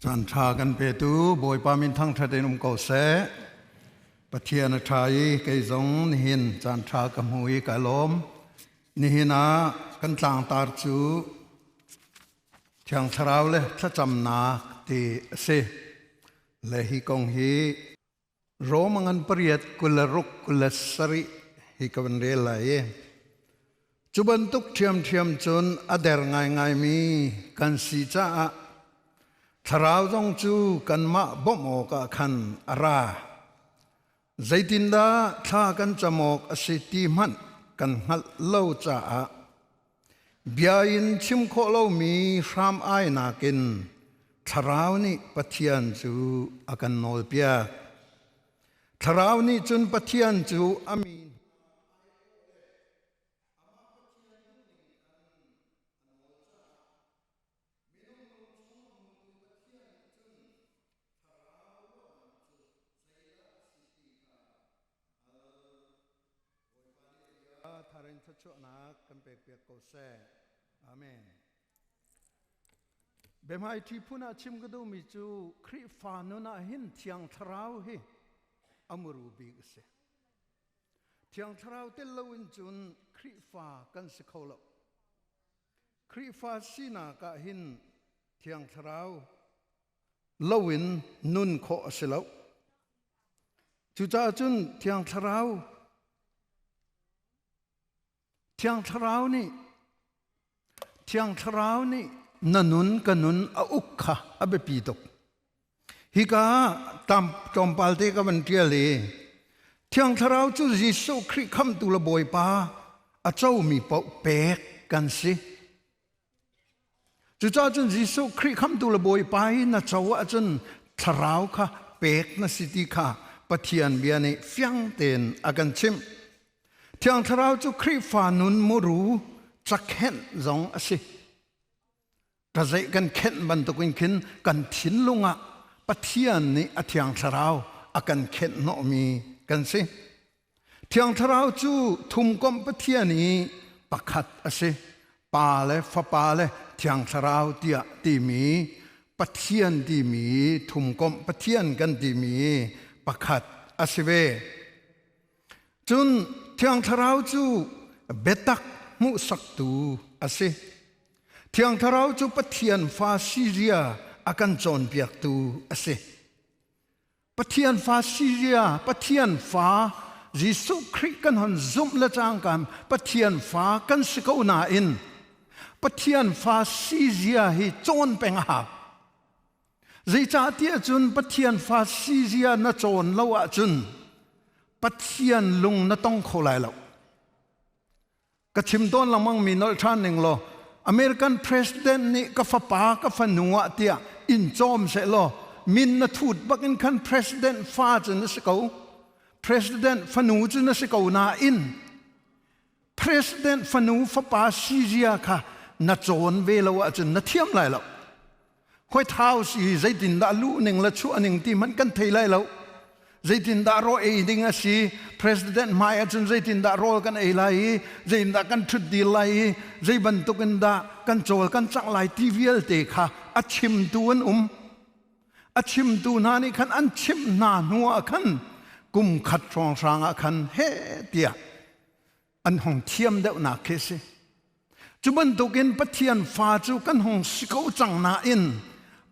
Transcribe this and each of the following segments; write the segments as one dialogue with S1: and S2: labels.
S1: Caan ṭha kan petu Bawipa min thangṭhat in um ko seh. Pathian a ṭha i kei zong nihin caan ṭha ka hmu i ka lawm. Nihin ah kan tlangtar cu Thiang Thlarau le thlacamnak ti a si. Le hi kong hi Rom ngan pariat 26 27 hi ka van rel lai i cu bantuk ṭhiamṭhiam cun a der ngaingaimi kan si caah Thlarau zong cu kanmah bawmh awkah khan a ra. Zeitindah thla kan cam awk a si ti hmanh kan hngalh lo caah bia in chim khawh lomi hram ainak in Thlarau nih Pathian cu a kan nawlpiak. Thlarau nih cun Pathian cu a mi Tharin thluachuahnak kan pekpiak ko seh. Amen. Biahmaiṭhi phun ah chim ka duhmi cu Khrihfa nun ah hin Thiang Thlarau hi a muru bik a si. Thiang Thlarau tel loin cun Khrihfa kan si kho lo. Khrihfa sinak ah hin Thiang Thlarau loin nun khawh a si lo. Cucaah cun Thiang Thlarau Thiang Thlarau nih Thiang Thlarau nih na nun ka nun a uk kha a biapi tuk. Hika ah tlawmpal te ka van ṭial i Thiang Thlarau cu Jesuh Khrih khamhtu le Bawipa a comi paoh pek kan si. Cucaah cun Jesuh Khrih khamhtu le Bawipa hi na co ahcun Thlarau kha pek na si ti kha Pathian bia nih fiang tein a kan chimh. Thiang Thlarau cu Khrihfa nun muru cakhenh zong a si. Ka zeih kan khenh bantukin khin kan thinlung ah Pathian nih a Thiang Thlarau a kan khenh hnawhmi kan si. Thiang Thlarau cu thumkomh Pathian i pakhat a si. Pa le Fapa le Thiang Thlarau tiah timi Pathian timi thumkomh Pathian kan timi pakhat a si ve. Cun Thiang Thlarau cu biatak hmuhsaktu a si. Thiang Thlarau cu Pathian fa si zia a kan cawnpiaktu a si. Pathian fa si zia, Pathian fa Jesuh Khrih kan hon zumh le cangka Pathian fa kan si ko nain Pathian fa si zia hi cawn peng a hau. Zeicahtiah cun Pathian fa si zia na cawn lo ahcun Pathian lung na tong kho lai lo. Ka chim tawn lengmang mi nolh ṭhan ning law American president nih ka fapa ka fanu ah tiah in cawm seh law min na thut bak in khan president fa cu na si ko president fanu cu na si ko nain president fanu fapa si zia kha na cawn ve lo ahcun na thiam lai lo White House i zeitindah luh ning le chuah ning ti hmanh kan thei lai lo. Zeitindah raw ei ding a si, President hmai ahcun zeitindah rawl kan ei lai i, zeitindah kan ṭhut dil lai i, zei bantuk in dah kan cawl kan cangh lai ti vialte kha a chimtu an um. A chimtu hna nih khan an chimh hna hnu ah khan kum khat hrawnghrang ah khan heh tiah an hong thiam deuhnak khi a si. Cu bantukin Pathian fa cu kan hung si ko cang nain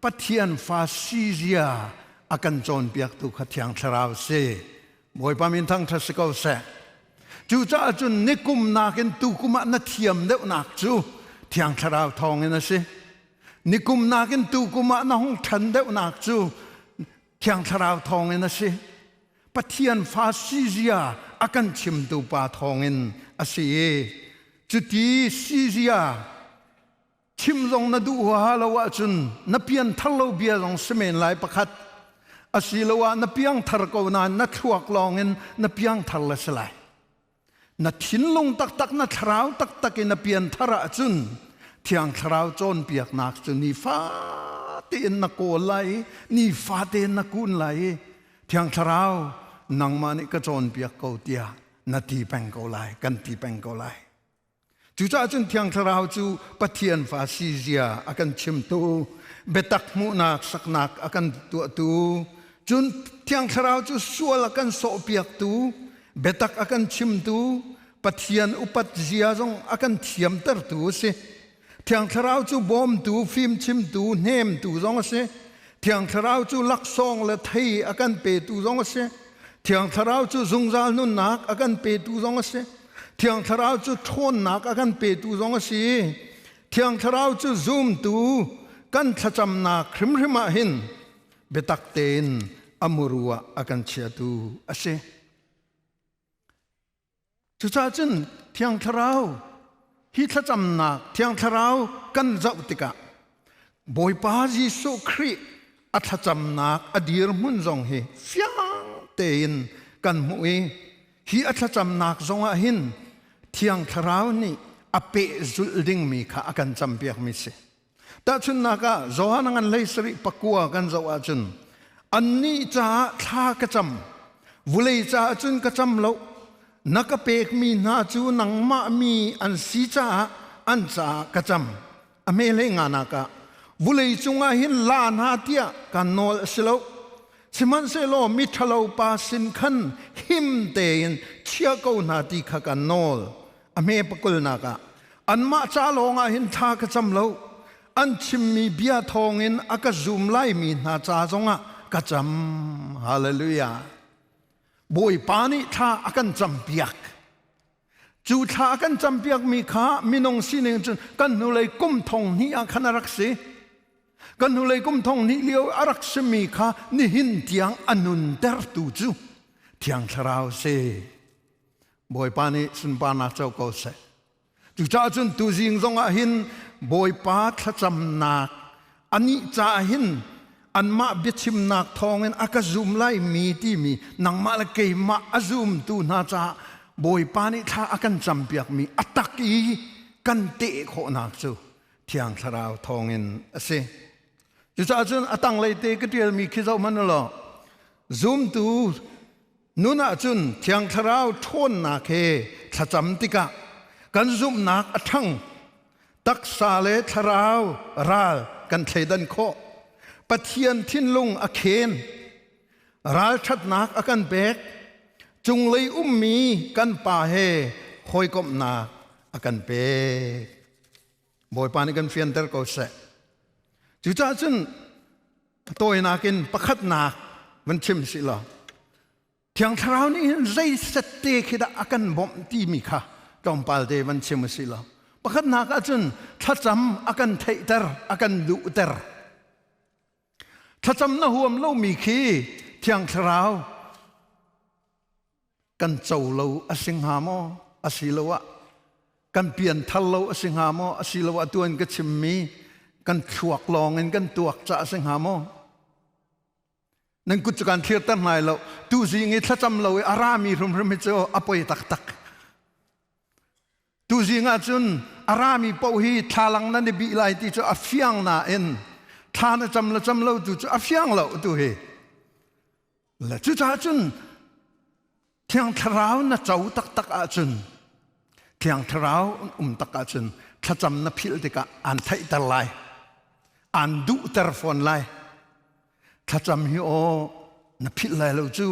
S1: Pathian fa si zia a kan cawnpiaktu kha Thiang Thlarau si. Bawipa min thangṭhat si ko seh. Cucaah cun nikum nakin tukum ah na thiam deuhnak cu Thiang Thlarau thawngin a si. Nikum nakin tukum ah na hung ṭhan deuhnak cu Thiang Thlarau thawngin a si. Pathian fa si zia a kan chimtu pa thawngin a si i cuti si zia chim zong na duh huaha lo ahcun na pianthar lo bia zong si men lai pakhat asiloah na piangthar ko nain na thluak lawngin na piangthar le si lai na thinlung taktak na thlarau taktak in na pianthar ahcun Thiang Thlarau cawnpiaknak cu nifate in na kawl lai i nifate in na kun lai i Thiang Thlarau nangmah nih ka cawnpiak ko tiah na ti peng ko lai kan ti peng ko lai. Cucaah cun Thiang Thlarau cu Pathian fa si zia a kan chimtu, biatak hmuhnak saknak a kan tuahtu, cun Thiang Thlarau cu sual a kan sawhpiaktu, biatak a kan chimtu, Pathian upat zia zong a kan thiamtertu a si. Thiang Thlarau cu bawmtu, fimchimtu, hnemtu zong a si. Thiang Thlarau cu laksawng le thei a kan petu zong a si. Thiang Thlarau cu zungzal nunnak a kan petu zong a si. Thiang Thlarau cu ṭhawnnak a kan petu zong a si. Thiang Thlarau cu zumtu kan thlacamnak hrimhrim ah hin biatak tein a muru ah a kan chiatu a si. Cucaah cun Thiang Thlarau hi thlacamnak Thiang Thlarau kan zoh tikah Bawipa Jesuh Khrih a thlacamnak a dirhmun zong hi fiang tein kan hmuh i hi a thlacamnak zongah hin Thiang Thlarau nih a pehzulh dingmi kha a kan campiakmi si. Tahchunhnak ah Johan ngan hlei sarih pakua kan zoh ahcun annih caah thla ka cam vulei caah cun ka cam lo na ka pekmi hna cu nangmah mi an si caah an caah ka cam a hme hlei nganak ah vulei cungah hin la hna tiah kan nawl a si lo sihmanhsehlaw mi ṭhalo pa sin khan him tein chia ko hna ti kha kan nawl A hme pakulnak ah anmah ca lawngah hin thla ka cam lo an chimmi bia thawngin a ka zum laimi hna ca zongah ka cam. Hallelujah. Bawipa nih thla a kan campiak. Cu thla a kan campiakmi kha minung sining cun kan hnulei kum thong hnih ah khan a rak si. Kan hnulei kum thong hnih lio a rak simi kha nihin tiang a nuntertu cu Thiang Thlarau si. Bawipa nih sunparnak co ko seh. Cucaah cun tuzing zongah hin Bawipa thlacamnak anih caah hin anmah biachimnak thawngin a ka zum laimi timi nangmah le keimah a zumtu hna caah Bawipa nih thla a kan campiakmi a tak i kan teh khawhnak cu Thiang Thlarau thawngin a si. Cucaah cun a tanglei te ka ṭialmi khi zoh hmanh u law zumtu Nun ahcun Thiang Thlarau ṭhawnnak he thlacam tikah kan zumhnak a ṭhang. Taksa le thlarau ral kan thleidan khawh. Pathian thinlung a khen. Ralṭhatnak a kan pek. Cunglei ummi kan Pa he hawikomhnak a kan pek. Bawipa nih kan fianter ko seh. Cucaah cun tawinak in pakhatnak van chim si law Thiang Thlarau nih hin zei set te khi dah a kan bawmh timi kha tlawmpal te van chim si law pakhatnak ahcun thlacam a kan theihter a kan duhter thlacam na huam lomi khi Thiang Thlarau kan co lo a si hnga maw asiloah kan pianthar lo a si hnga maw asiloah tuan ka chimmi kan thluak lawng in kan tuak ca a si hnga maw nan kut cu kan thlirter hnai lo tuzing i thlacam lo i a rami hrimhrim hi cu a poi taktak Tuzing ah cun a rami paoh hi thlalang nan i bih lai ti cu a fiang nain thla na cam le cam lo tu cu a fiang lo tu hi. Le cucaah cun Thiang Thlarau na co taktak ahcun Thiang Thlarau um tak ahcun thlacam na philh tikah aan theihter lai. Aan duhter fawn lai. Thlacam hi aw na philh lai lo cu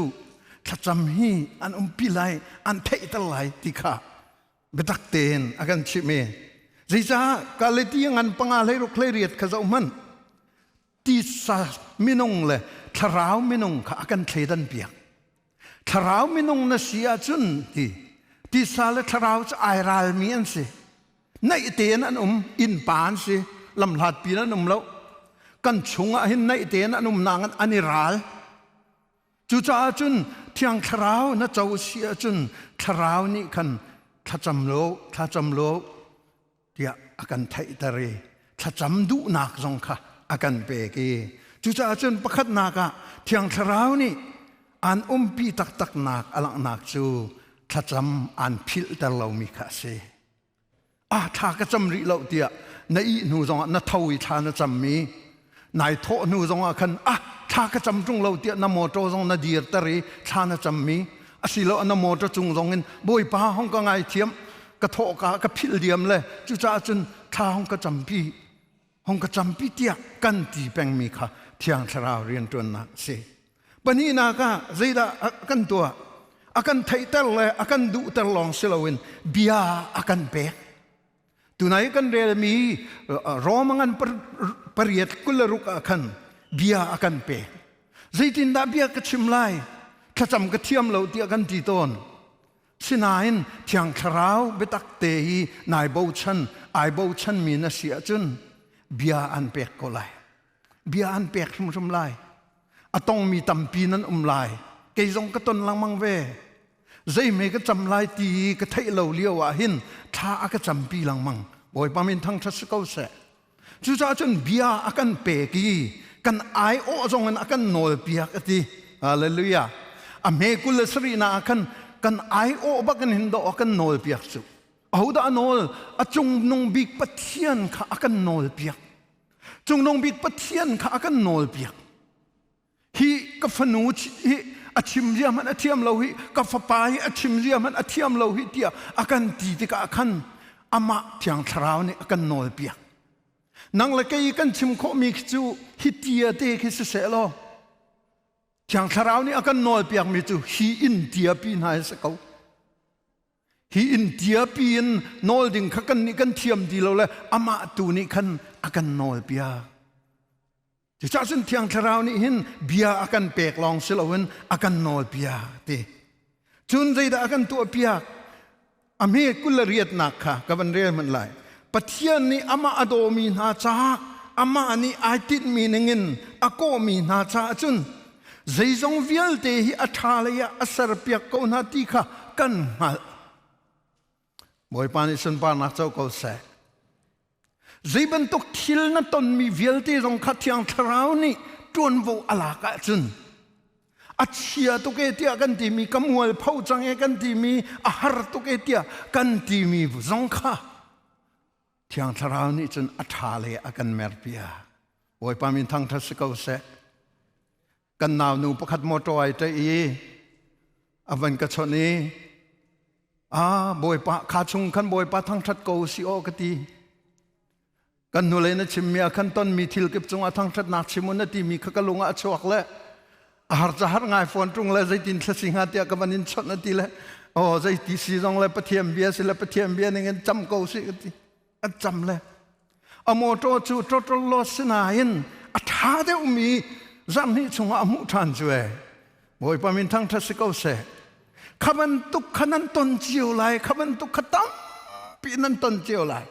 S1: thlacam hi an umpi lai an theihter lai ti kha biatak tein a kan chimh i zeicah Galati ngan panga hlei ruk hlei riat kha zoh hmanh titsa minung le thlarau minung kha a kan thleidan piak thlarau minung na si ahcun ti titsa le thlarau cu ai ralmi an si naih tein an um innpa an si lamhlat pin an um lo kan chungah hin naih tein an um nain an i ral Cucaah cun Thiang Thlarau na co si ahcun Thlarau nih khan thlacam lo, thlacam lo tiah a kan theihter i thlacam duhnak zong kha a kan pek i cucaah cun pakhatnak ah Thiang Thlarau nih aan umpi taktaknak a langhnak cu thlacam aan philhter lomi kha a si. Ah thla ka cam rih lo tiah na ih hnu zongah na tho i thla na cammi nai thawh hnu zongah khan ah thla ka cam ṭung lo tiah na motor zong na dirter i thla na cammi asiloah na motor cung zong in Bawipa hong ka ngaithiam. Ka thawhka ka philh diam le cucaah cun thla hong ka campi hong ka campi tiah kan ti pengmi kha Thiang Thlarau rianṭuannak a si. Pahnihnak ah zeidah kan tuah? A kan theihter le a kan duhter lawng si loin bia a kan pek. Tunai kan relmi Rome ngan 8:26 ah khan bia a kan pek. Zeitindah bia ka chim lai? Thlacam ka thiam lo tiah kan ti tawn. Sinain Thiang Thlarau biatak te hi nai bochan, ai bochanmi na si ahcun bia an pek ko lai. Bia an pek hrimhrim lai. A tongmi tampi nan um lai. Kei zong ka ton lengmang ve. Zeihme ka cam lai ti ka theih lo lio ah hin thla a ka campi lengmang. Bawipa min thangṭhat si ko seh. Cucaah cun bia a kan pek i kan aiawh zong in a kan nawlpiak a ti. Hallelujah. A hme 27 na ah khan kan aiawh bak in hin dawh a kan nawlpiak cu. Ahodah a nawl? A cungnung bik Pathian kha a kan nawlpiak. Cungnung bik Pathian kha a kan nawlpiak. Hi ka fanu hi a chim zia hmanh a thiam lo hi, ka fapa hi a chim zia hmanh a thiam lo hi tiah a kan ti tikah khan amah Thiang Thlarau nih a kan nawlpiak. Nang le kei kan chim khawhmi khi cu hi tia te khi siseh law Thiang Thlarau nih a kan nawlpiakmi cu hi inn tia pi hna hi si ko. Hi inn tia pi in nawl ding kha kan nih kan thiam ti lo le amah tu nih khan a kan nawlpiak. Cucaah cun Thiang Thlarau nih hin bia a kan pek lawng si loin a kan nawlpiak ti. Cun zeidah a kan tuahpiak? A hme kul le riatnak kha ka van rel hmanh lai. Pathian nih amah a dawmi hna caah amah nih ai tinhmi ningin a kawhmi hna caah cun zeizong vialte hi a ṭha lei ah a serpiak ko hna ti kha kan hngalh. Bawipa nih sunparnak co ko seh. Zei bantuk thil na tonmi vialte zong kha Thiang Thlarau nih ṭuanvo a lak ahcun a chia tuk e tiah kan timi, ka mualpho cang e kan timi, a har tuk e tiah kan timi zong kha Thiang Thlarau nih cun a ṭha lei a kan merpiak. Bawipa min thangṭhat si ko seh. Kan naunu pakhat motor ai ṭaih i a van ka chawnh i ah Bawipa kha chung khan Bawipa thangṭhat ko si aw ka ti. Kan hnulei na chimmi ah khan tonmi thil kip cungah thangṭhatnak chim u na timi kha ka lung ah a chuak le a har ca har ngai fawn ṭung le zeitin thla si hnga tiah ka van in chawnh a ti le aw zeiti si zong le Pathian bia si le Pathian bia ning in cam ko si ka ti. A cam le a motor cu total loss sinain a ṭha deuhmi zarhhnih chungah a hmuh ṭhan cu e. Bawipa min thangṭhat si ko seh. Kha bantuk kha nan ton cio lai, kha bantuk kha tampi nan ton cio lai.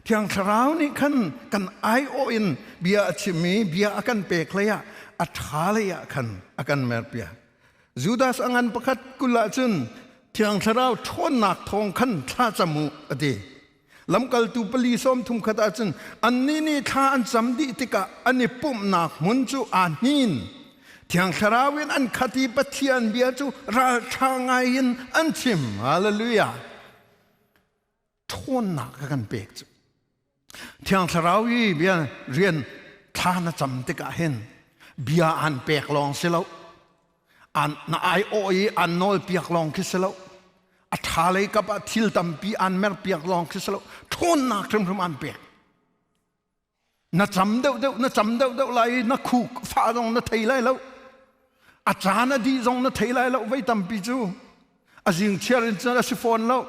S1: Thiang Thlarau nih khan kan aiawh in bia a chim i bia a kan pek hlei ah a ṭha lei ah khan a kan merpiak. Judas a ngan pakhat kul ah cun Thiang Thlarau ṭhawnnak thawng khan thla cam u a ti. Lamkaltu pali sawm thum khat ahcun annih nih thla an cam dih tikah an i pumhnak hmun cu aa hnin. Thiang Thlarau in an khat i Pathian bia cu ralṭha ngai in an chim. Hallelujah. Ṭhawnnak a kan pek cu. Thiang Thlarau i bia rian thla na cam tikah hin bia an pek lawng si lo. An na ai awh i an nawl piak lawng khi si lo. A ṭha lei kap ah thil tampi an mer piak lawng khi si lo. Ṭhawnnak hrimhrim an pek. Na cam deuhdeuh na cam deuhdeuh lai i na khuk fah zong na thei lai lo. A caan a dih zong na thei lai lo vei tampi cu. A zing chiar in cun a si fawn lo.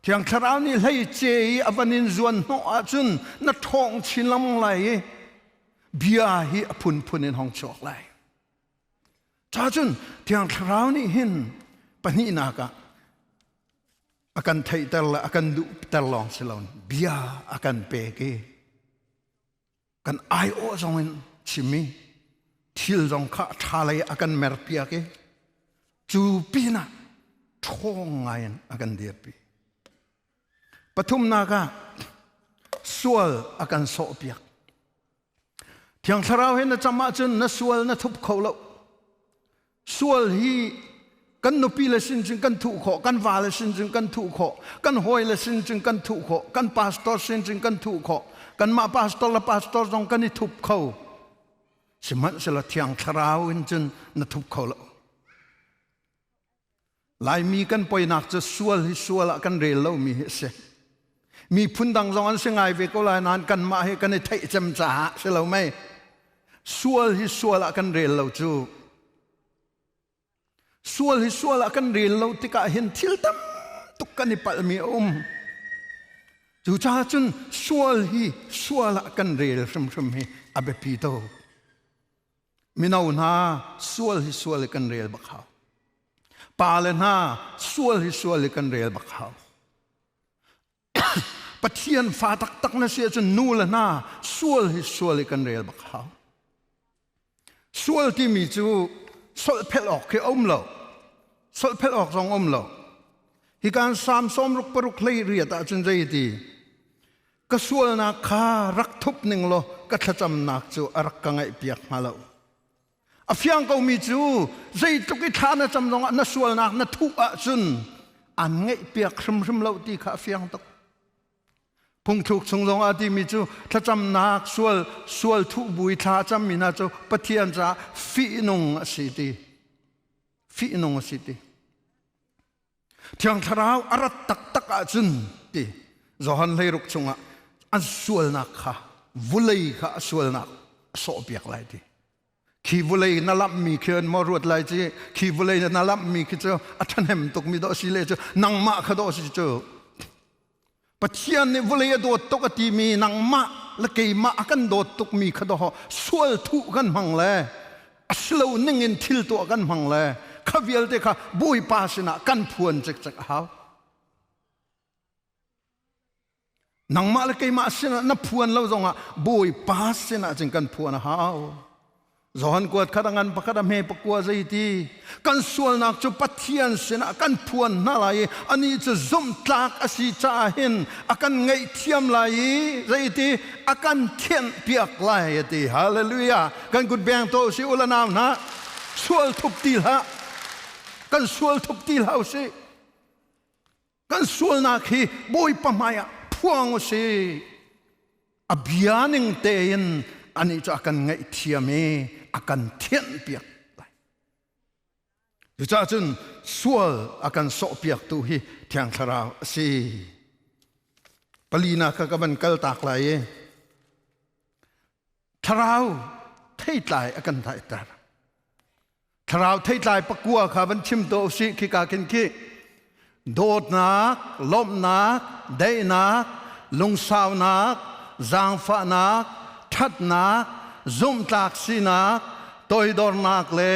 S1: Thiang Thlarau nih hlei ce i a van in zuan hnawh ahcun na ṭhawng chin lengmang lai i bia hi a phunphun in hong chuak lai. Ca cun Thiang Thlarau nih hin pahnihnak ah a kan theihter le a kan duhter lawng si lo bia a kan pek i kan aiawh zong in chim i thil zong kha ṭha lei a kan merpiak i cu pinah ṭhawng ngai in a kan dirpi. Pathumnak ah sual a kan sawhpiak. Thiang Thlarau he na cam ahcun na sual na thup kho lo. Sual hi kan nupi le sin cun kan thuh khawh, kan va le sin cun kan thuh khawh, kan hawi le sin cun kan thuh khawh, kan pastor sin cun kan thuh khawh, kanmah pastor le pastor zong kan i thup kho. Sihmanhsehlaw Thiang Thlarau in cun na thup kho lo. Laimi kan poinak cu sual hi sual ah kan rel lomi hi a si. Miphun dang zong an si ngai ve ko lai nain kanmah hi kan i theih cem caah si lo mei. Sual hi sual ah kan rel lo cu. Sual hi sual ah kan rel lo tikah hin thil tam tuk kan i palhmi a um. Cucaah cun sual hi sual ah kan rel hrimhrim hi a biapi tuk. Mino hna sual hi sual hi kan rel bak hau. Pale hna sual hi sual hi kan rel bak hau. Pathian fa taktak na si ahcun nu le hna sual hi sual i kan rel bak hau. Sual timi cu solhphelh awk khi a um lo. Solhphelh awk zong um lo. Hi kan Salm sawmruk paruk hlei riat ahcun zei ti ka sualnak kha rak thup ning law ka thlacamnak cu a rak ka ngaihpiak hnga lo. A fiang komi cu zeitluk i thla na cam zongah na sualnak na thuh ahcun an ngaihpiak hrimhrim lo ti kha a fiang tuk. Phungthluk chung zongah timi cu thlacamnak sual sual thuh bu i thla a cammi hna cu Pathian caah fihnung a si ti. Fihnung a si ti. Thiang Thlarau a rat taktak ahcun ti Johan hleiruk chungah an sualnak kha vulei kha a sualnak a sawhpiak lai ti. Khi vulei na lamhmi khi an maw ruat lai ci khi vulei na lamhmi khi cu a ṭhahnem tukmi dawh si le cu nangmah kha dawh si cu Pathian nih vulei a dawt tuk a timi nangmah le keimah a kan dawt tukmi kha dawh sual thuh kan hmang le a silo ning in thil tuah kan hmang le kha vialte kha Bawipa sinah kan phuan cikcek a hau. Nangmah le keimah sinah na phuan lo zongah Bawipa sinah cun kan phuan a hau. Johan kuat khat a ngan pakhat a hme pakua zeiti kan sualnak cu Pathian sinah kan phuan hna lai i anih cu zumhtlak a si caah hin a kan ngaihthiam lai i zeiti a kan thianh piak lai a ti. Hallelujah. Kan kut beng to si ula nau hna sual thup ti hlah. Kan sual thup ti hlah usih. Kan sualnak hi Bawipa hmaiah phuang u si. A bia ning tein anih cu a kan ngaihthiam i a kan thianhpiak lai. Cucaah cun sual a kan sawhpiaktu hi Thiang Thlarau a si. Palina kha ka van kal tak lai i Thlarau theitlai a kan tlaihter. Thlarau theitlai pakua kha van chim to usih khika khin khi dawtnak, lawmhnak, daihnak, lungsaunak, zaangfahnak, ṭhatnak, zumhtlak sinak, toidornak le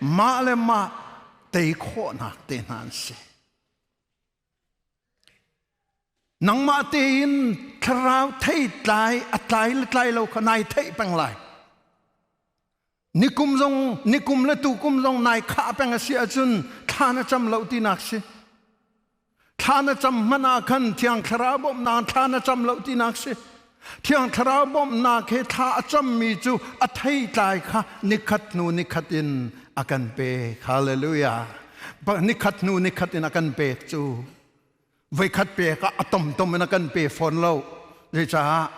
S1: mah le mah tei khawhnak te hna an si. Nangmah tein thlarau theitlai a tlai le tlai lo kha nai theih peng lai. Nikum zong nikum le tukum zong nai khah peng a si ahcun thla na cam lo tinak si. Thla na cam hmanh ah khan Thiang Thlarau bawmhnak thla na cam lo tinak si. Thiang Thlarau bawmhnak he thla a cammi cu a theitlai kha nikhat hnu nikhat in a kan pek. Hallelujah. Nikhat hnu nikhat in a kan pek cu. Voikhat pek ah a tomtom in a kan pe fawn lo. Zeicah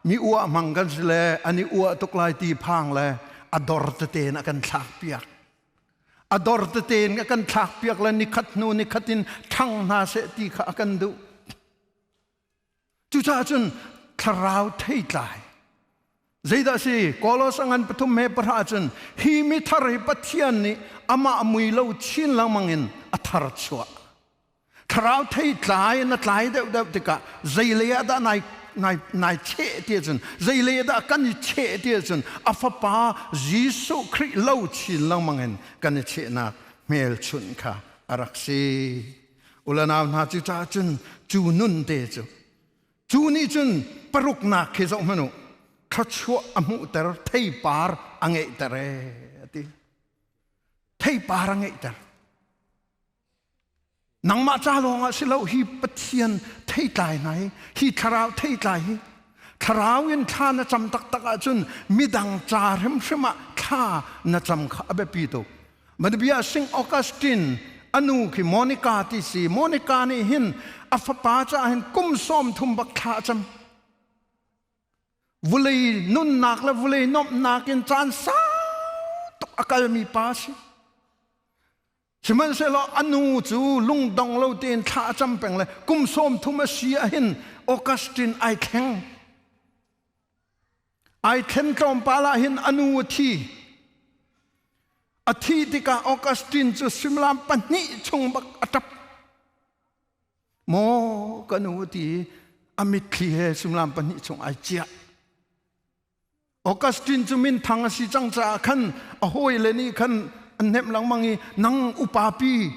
S1: mi uah hmang kan si le an i uah tuk lai ti phang le a dor tete in a kan thlak piak. A dor tete in a kan thlak piak le nikhat hnu nikhat in ṭhang hna seh ti kha a kan duh. Cucaah cun thlarau theitlai zeidah si Kolos a ngan pathum he pahra cun hi mi thar hi Pathian nih amah mui lo chin lengmang in a thar chuah. Thlarau theitlai na tlai deuhdeuh tikah zeilei ah dah nai nai nai cheh ti ahcun zeilei ah dah kan i cheh ti ahcun a fapa Jesuh Khrih lo chin lengmang in kan i chehnak hmelchunh kha a rak si. Ulanau hna cucaah cun cu nun te cu cu nih cun paruknak khi zoh hmanh u thluachuah a hmuhter theipar a ngeihter ee a ti. Theipar a ngeihter. Nangmah ca lawng ah si lo hi Pathian theitlai hna hi hi thlarau theitlai hi thlarau in thla na cam taktak ahcun midang ca hrimhrim ah thla na cam kha a biapi tuk. Manabia Sing Augustine anu khi Monica ti si Monica nih hin a fapa caah hin kum 30 bak thla a cam. Vulei nunnak le vulei nomhnak in caan sau tuk a kalmi pa si. Sihmanhsehlaw a nu cu lungdong lo tein thla a cam peng le kum 30 a si ahhin Augustine ai thleng. Ai thlen tlawmpal ahhin a nu a thi. A thi tikah Augustine cu suimilam pahnih chung bak a ṭap. Maw ka nu a ti i a mitthli he suimilam pahnih chung ai ciah. Augustine cu minthang a si cang caah khan a hawile nih khan an hnemh lengmang i nang upapi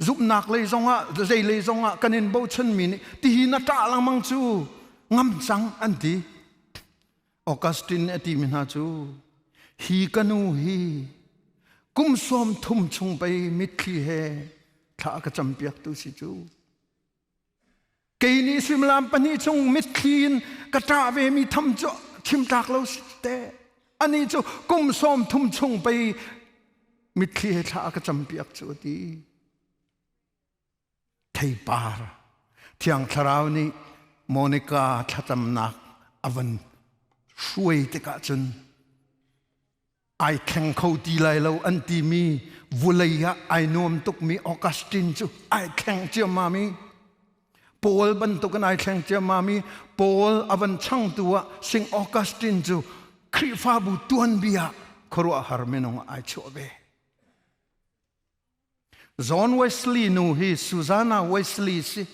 S1: zumhnak lei zongah zei lei zongah kan in bochanmi nih tihi na ṭah lengmang cu ngam cang an ti. Augustine nih a timi hna cu hi ka nu hi kum 30 chung pei mitthli he thla a ka campiaktu si cu. Kei nih suimilam pahnih chung mitthli in ka ṭah vemi tham cu chim tlak lo si te. Anih cu kum 30 chung pei mitthli he thla a ka campiak cu a ti. Theipar Thiang Thlarau nih Monica thlacamnak a van hruai tikah cun ai thleng kho ti lai lo an timi vulei ah ai nuam tukmi Augustine cu ai thleng ciammam i Paul bantukin ai thleng ciammam i Paul a van changtu ah Sing Augustine cu Khrihfabu tuanbia khuaruahhar minung ah ai chuah ve. John Wesley nu hi Susanna Wesley si.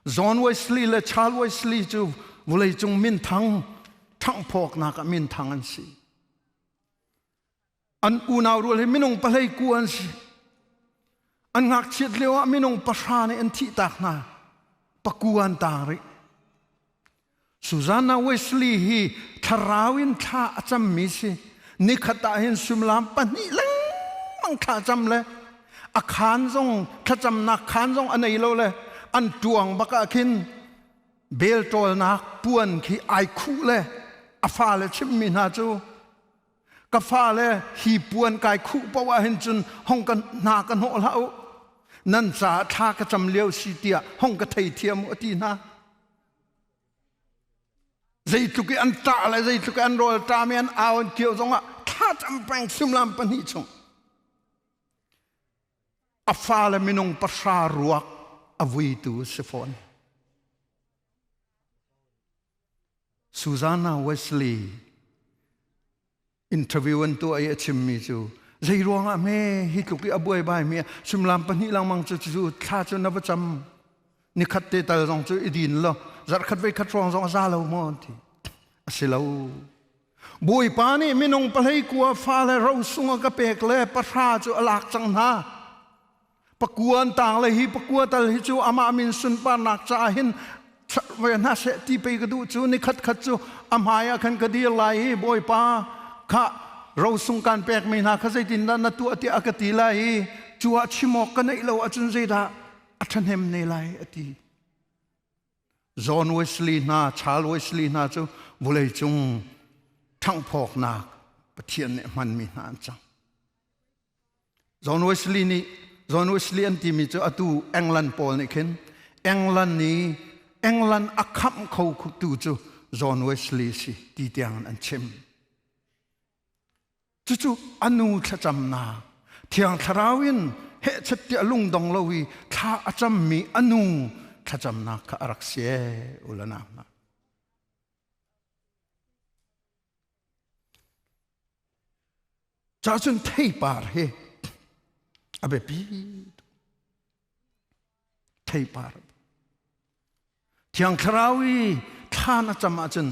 S1: John Wesley le Charles Wesley cu vawleicung minthang ṭhanghphawknak ah minthang an si. An unau rual hi minung pahlei ku an si. An ngakchiat lio ah minung pahra nih an thihtak hna. Paku an taang rih. Susanna Wesley hi thlarau in thla a cammi si. Nikhat ah hin suimilam pahnih lengmang thla cam le a khaan zong thlacamnak khaan zong a nei lo le an ṭuang bak ah khin bel ṭawlnak puan khi ai khuh le a fale chimmi hna cu ka fale hi puan kai khuh paoh ah hin cun hong ka hna ka hnawh hlah u nan caah thla ka cam lio si tiah hong ka theithiam u a ti hna. Zeitluk i an ṭah le zeitluk i an rawl ṭam i an au an kio zongah thlacam peng suimilam pahnih chung a fale minung pahra ruak a vuitu si fawn. Susanna Wesley interview an tuah i a chimmi cu zei ruangah hme hi tluk i a buaibai mi suimilam pahnih lengmang cu cu thla cu na va cam nikhat te tal zong cu i din lo zarhkhat voi khat hrawng zong a za lo maw an ti a si lo Bawipa nih minung pahlei kua fa le ro sung a ka pek le pahra cu a lak cang hna Pakua an tang le hi pakua tal hi cu amah min sunparnak caah hin ve hna seh ti pei ka duh cu ni khat khat cu a hmai ah khan ka dir lai i Bawipa kha rosung kan pekmi hna kha zeitindah na tuah tiah a ka ti lai i cu ah chim awk ka neih lo ahcun zeidah a ṭhahnem ne lai a ti. John Wesley hna, Charles Wesley hna cu vawleicung ṭhanghphawknak Pathian nih hmanmi hna an cang. John Wesley nih John Wesley an timi cu atu England pawl nih khin England nih England a khamh kho tu cu John Wesley si ti tiang an chim. Cucu a nu thlacamnak Thiang Thlarau in hehchet tiah lungdong lo i thla a cammi a nu thlacamnak kha a rak si ee ulanau hna. Cahcun theipar hi a biapi tuk. Theipar. Thiang Thlarau i thla na cam ahcun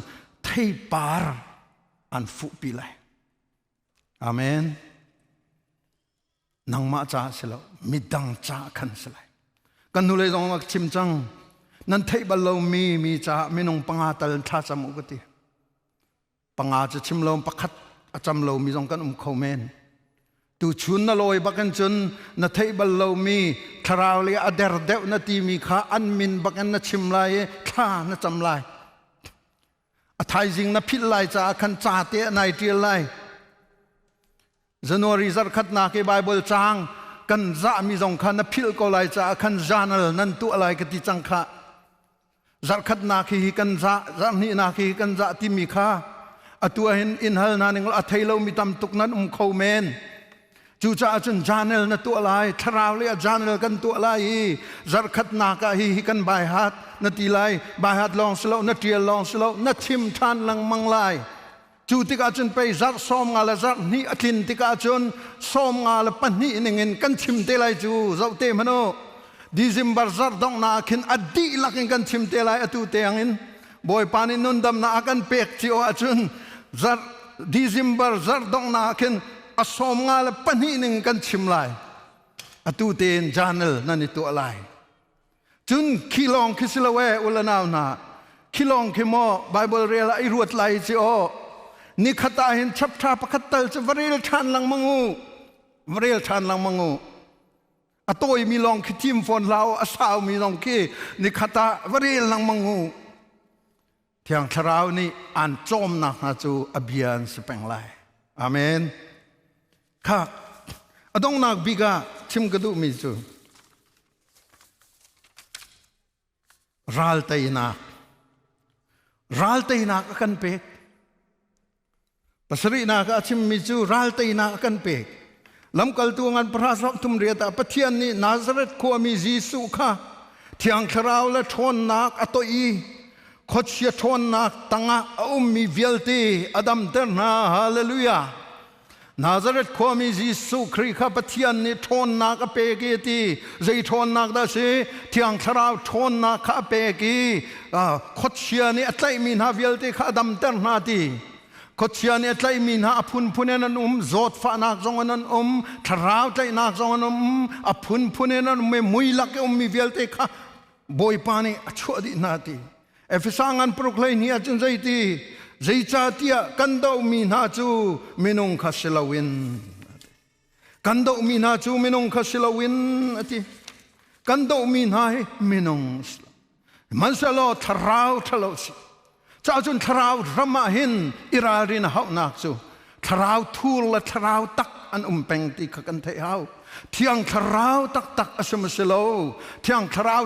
S1: theipar an fuhpi lai. Amen. Nangmah caah si lo, midang caah khan si lai. Kan hnulei zong ka chim cang. Nan theih bal lomi mi caah minung panga tal thla cam u ka ti. Panga cu chim lo pakhat a cam lomi zong kan um kho men. Tuchun na lawi bakin cun na theih bal lomi thlarau le a der deuh na timi kha an min bakin na chim lai i thla na cam lai. A thaizing na philh lai caah khan ca te nai ṭial lai. January zarkhatnak i Bible caang kan zahmi zong kha na philh ko lai caah khan journal nan tuah lai ka ti cang khah. Zarkhatnak hi kan zah, zarhhnihnak hi kan zah timi kha atu ahhin in hal hna ning a thei lomi tam tuk nan um kho men. Cucaah cun journal na tuah lai, thlarau lei ah journal kan tuah lai i zarhkhatnak ah hi hi kan baihat na ti lai, baihat lawng si lo, na ṭial lawng si lo, na chim ṭhan lengmang lai. Cu tikah cun pei zarh 50 le zarh hnih a tlin tikah cun 52 ningin kan chim te lai cu zoh te hmanh u. December zarh donghnak ah khin a dihlak in kan chim te lai atu tiang in. Bawipa nih nundamnak a kan pek cio ahcun zarh December zarh donghnak ah khin a 52 ning kan chim lai. Atu tein journal nan i tuah lai. Cun khi lawng khi si lo e u le nau hna khi lawng khi maw Bible rel ah i ruat lai ci aw nikhat ah hin chapter pakhat tal cu va rel ṭhan lengmang u va rel ṭhan lengmang u a tawimi lawng khi thim fawn hlah u a saumi lawng khi nikhat ah va rel lengmang u Thiang Thlarau nih aan cawmnak hna cu a bia an si peng lai amen kha a donghnak bik ah chim ka duhmi cu ral teinak ral teinak a kan pek Pasarihnak ah a chimmi cu ral teinak a kan pek. Lamkaltu ngan pahra saruk thum riat ah Pathian nih Nazareth khuami Jesuh kha Thiang Thlarau le ṭhawnnak a toih i khuachia ṭhawnnak tangah a ummi vialte a damter hna. Hallelujah! Nazareth khuami Jesuh Khrih kha Pathian nih ṭhawnnak a pek i a ti. Zei ṭhawnnak dah a si? Thiang Thlarau ṭhawnnak kha a pek i khuachia nih a tlaihmi hna vialte kha a damter hna ti. Khuachia nih a tlaihmi hna a phunphun in an um, zawtfahnak zong in an um, thlarau tlaihnak zong an um, a phunphun in an um i mui lak i ummi vialte kha Bawipa nih a chuah dih hna ti. Efesa ngan paruk 12 ahcun zeiti zeicahtiah kan dohmi hna cu minung kha si loin kan dohmi hna cu minung kha si loin a ti. Kan dohmi hna hi minung si lo. Hmanhsehlaw thlarau ṭhalo si. Cahcun thlarau ram ah hin i ralrin a hauhnak cu thlarau thur le thlarau tak an um peng ti kha kan theih hau. Thiang thlarau taktak a si maw si lo, thiang thlarau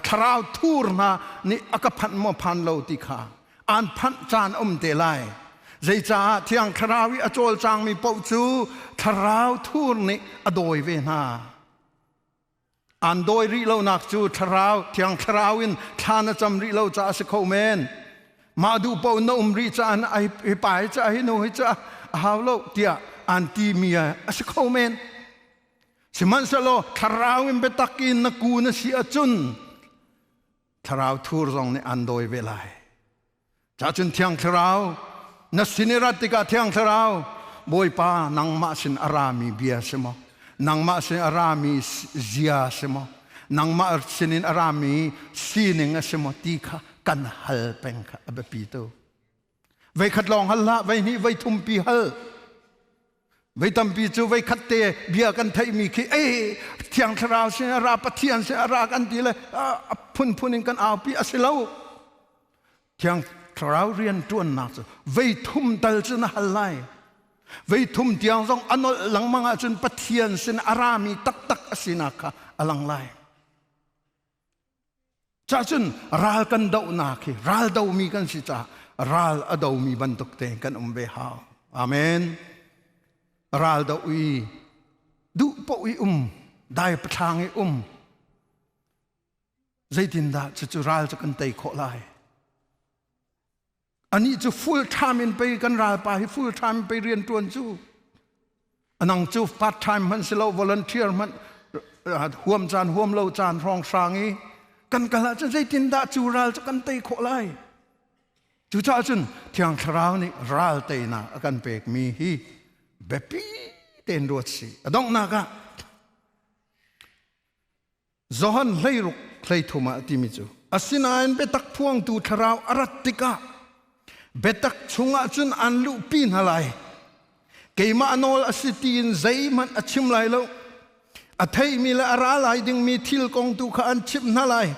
S1: thlarau thur hna nih a ka phanh maw phan lo ti kha an phanh caan um te lai. Zeicaah thiang thlarau i a cawlcangmi paoh cu thlarau thur nih a dawi ve hna. An dawi rih lonak cu thlarau, thiang thlarau in thla na cam rih lo caah a si kho men. Mah duh paoh na um rih caah hi pa hi caah hi nu hi caah a hau lo tiah an timi a si kho men. Sihmanhsehlaw thlarau in biatak in na ku na si ahcun thlarau thur zong nih an dawi ve lai. Cacun Thiang Thlarau na sin i rat tikah Thiang Thlarau Bawipa nangmah sin a rami bia si maw? Nangmah sin a rami zia si maw? Nangmah sinin a rami sining a si maw ti kha kan hal peng kha a biapi tu. Veikhat lawng hal hlah, veihnih veithum pi hal. Vei tampi cu vei khat te bia kan theihmi khi ei Thiang Thlarau sin a ra Pathian sin a ra kan ti le a phunphun in kan aupi a si lo. Thiang Thlarau rian ṭuannak cu vei thum tal cu na hal lai. Vei thum tiang zong a nolh lengmang ahcun Pathian sin a rami taktak a sinak kha a lang lai. Cahcun ral kan dohnak hi ral domi kan si caah ral a domi bantuk te kan um ve hau. Amen. Ral do i duh poh i um, dai pathlang i um. Zeitindah cucu ral cu kan tei khawh lai? Anih cu full time in pei kan ralpa hi full time in pei rian ṭuan cu. Anang cu part time hmanh si lo volunteer hmanh huam caan huam lo caan hrawng hrang i kan kal ahcun zeitindah cu ral cu kan tei khawh lai? Cucaah cun Thiang Thlarau nih ral teinak a kan pekmi hi biapi tein ruat si. A donghnak ah Johan 16 33 ah a timi cu asinain biatak phuangtu thlarau a rat tikah biatak chungah cun an luhpi hna lai. Keimah nawl a si tiin zeihmanh a chim lai lo. A theimi le a ra lai dingmi thil kong tu kha an chimh hna lai.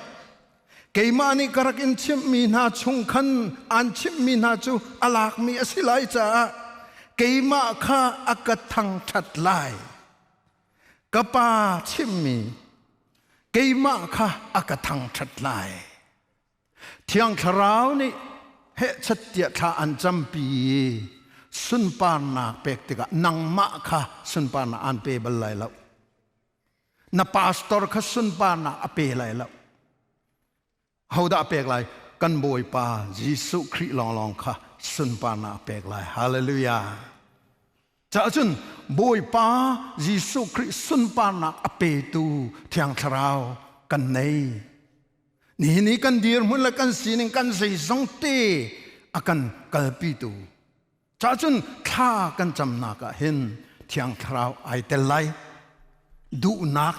S1: Keimah nih ka rak in chimhmi hna chung khan an chimhmi hna cu a lakmi a si lai caah keimah kha a ka thangṭhat lai. Ka pa chimmi keimah kha a ka thangṭhat lai. Thiang Thlarau nih hehchat tiah thla an campi i. Sunparnak pek tikah nangmah kha sunparnak aan pe bal lai lo. Na pastor kha sunparnak a pe lai lo. Hodah pek lai? Kan Bawipa Jesuh Khrih lawnglawng kha sunparnak a pek lai. Hallelujah. Caah cun Bawipa Jesuh Khrih sunparnak a petu Thiang Thlarau kan nei. Nihin i kan dirhmun le kan sining kan zeizong te a kan kalpitu. Caah cun thla kan camnak ah hin Thiang Thlarau ai tel lai. Duhnak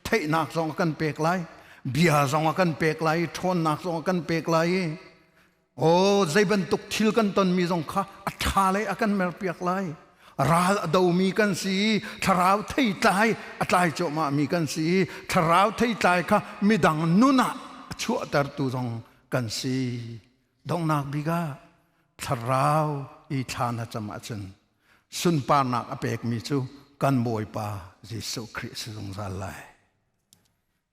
S1: theihnak zong a kan pek lai. Bia zong a kan pek lai. Ṭhawnnak zong a kan pek lai. Aw zei bantuk thil kan tonmi zong kha a ṭha lei a kan merpiak lai. Ral a domi kan si i thlarau theitlai a tlai cuahmahmi kan si i thlarau theitlai kha midang nun ah a chuahtertu zong kan si. Donghnak bik ah thlarau i thla na cam ahcun sunparnak a pekmi cu kan Bawipa Jesuh Khrih si zungzal lai.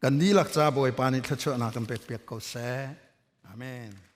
S1: Kan dihlak ca Bawipa nih thluachuahnak kan pekpiak ko seh. Amen.